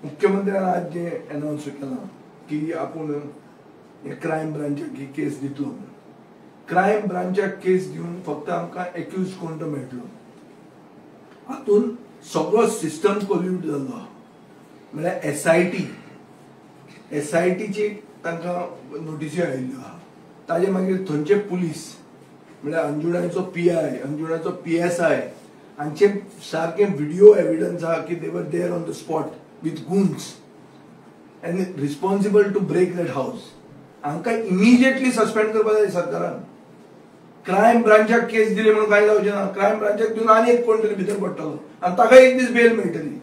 मुख्यमंत्र्यान आज जे अनावन्स केलां की आपूण हे क्रायम ब्रांचाक ही केस दितलो, क्रायम ब्रांचाक केस दिवन फक्त आमकां एक्यूज कोण तो मेळटलो. हातून सगळो सिस्टम कोल्यूट जाल्लो आहा. म्हळ्यार एसआयटीची तांकां नोटिसी आयिल्ल्यो आहा. ताजे मागीर थंयचे पुलीस म्हळ्यार अंजुणाचो पीआय, अंजुणाचो पीएसआय हांचे सारके व्हिडिओ एविडन्स आहा की they were there on the spot with guns and responsible to break that house. हांकां इमिजिएटली सस्पेंड करपाक जाय सरकारान. क्रायम ब्रांचाक केस दिली म्हणून कांय जावचें ना. क्रायम ब्रांचाक दिवन आनी एक कोण तरी भितर पडटलो आनी ताका एक दीस बेल मेळटली.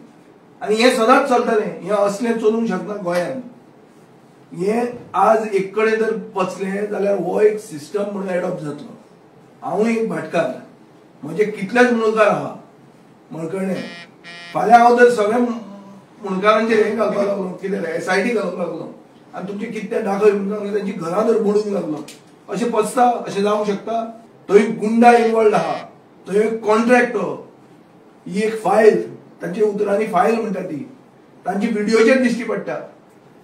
आनी हें सदांच चलतलें. हें असलें चलूंक शकना गोंयांत. हें आज एक कडेन जर पचलें जाल्यार हो एक सिस्टम म्हणून एडॉप्ट जातलो. हांवूय एक भाटकार, म्हजे कितलेच मुणकार आहा मळकर्णे. फाल्यां हांव जर सगळ्या मुणकारांचेर हें घालपाक लागलो, कितें एसआयटी घालूंक लागलो आनी तुमचे कितें दाखय म्हणून तांची घरां जर मोडूंक लागलो, अशें पचता? अशें जावंक शकता? थंय गुंडा इनवॉल्ड आहा, थंय एक कॉन्ट्रॅक्ट, ही एक फायल, तांच्या उतरांनी फायल म्हणटा ती, तांची व्हिडियोचेर दिश्टी पडटा.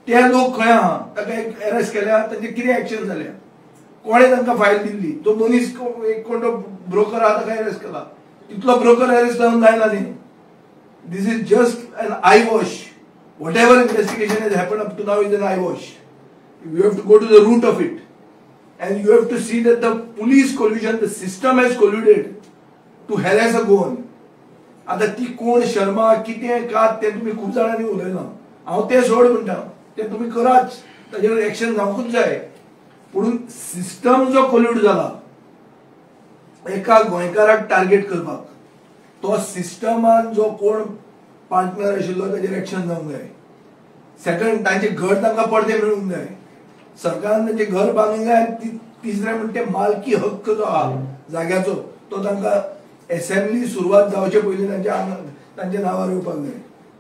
ते लोक खंय आहा, ताका एक अरेस्ट केल्या, तांचे कितें एक्शन जाल्या, कोणें तांकां फायल दिल्ली, तो मनीस एक कोण तो ब्रोकर आहा ताका अरेस्ट केला. तितलो ब्रोकर अरेस्ट जावन जायना न्ही. This is just an eye wash. Whatever investigation has happen up to now is an eye wash. You have to go to the root of it and you have to see that the police collusion, the system has colluded to harass a Goan. आतां ती कोण शर्मा कितें कात तें तुमी खूब जाणांनी उलयलां. हांव तें सोड म्हणटा, तें तुमी कराच, ताजेर एक्शन जावंकूच जाय. पूण सिस्टम जो कोल्यूड जाला एका गोंयकाराक टार्गेट करपाक, तो सिस्टमान जो कोण पार्टनर आशिल्लो ताजेर एक्शन जावंक जाय. सेकंड, तांचें घर तांकां परतें मेळूंक जाय. सरकारान तांचें घर बांदूंक जाय. आनी तिसरें म्हणटा ते मालकी हक्क जो आहा जाग्याचो तो तांकां एसेंब्ली सुरवात जावचे पयलीं तांच्या नांवार येवपाक जाय.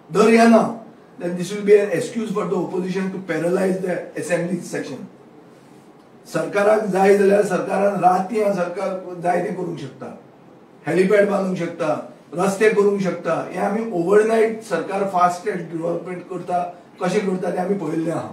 दर ह्या ना then this will be an excuse for the opposition to paralyze the assembly section. सरकाराक जाय जाल्यार सरकारान राती सरकार जाय तें करूंक शकता, हेलिपॅड बांदूंक शकता, रस्ते करूंक शकता. हें आमी ओवरनायट सरकार फास्ट डेव्हलपमेंट करता, कशें करता तें आमी पळयल्लें आहा.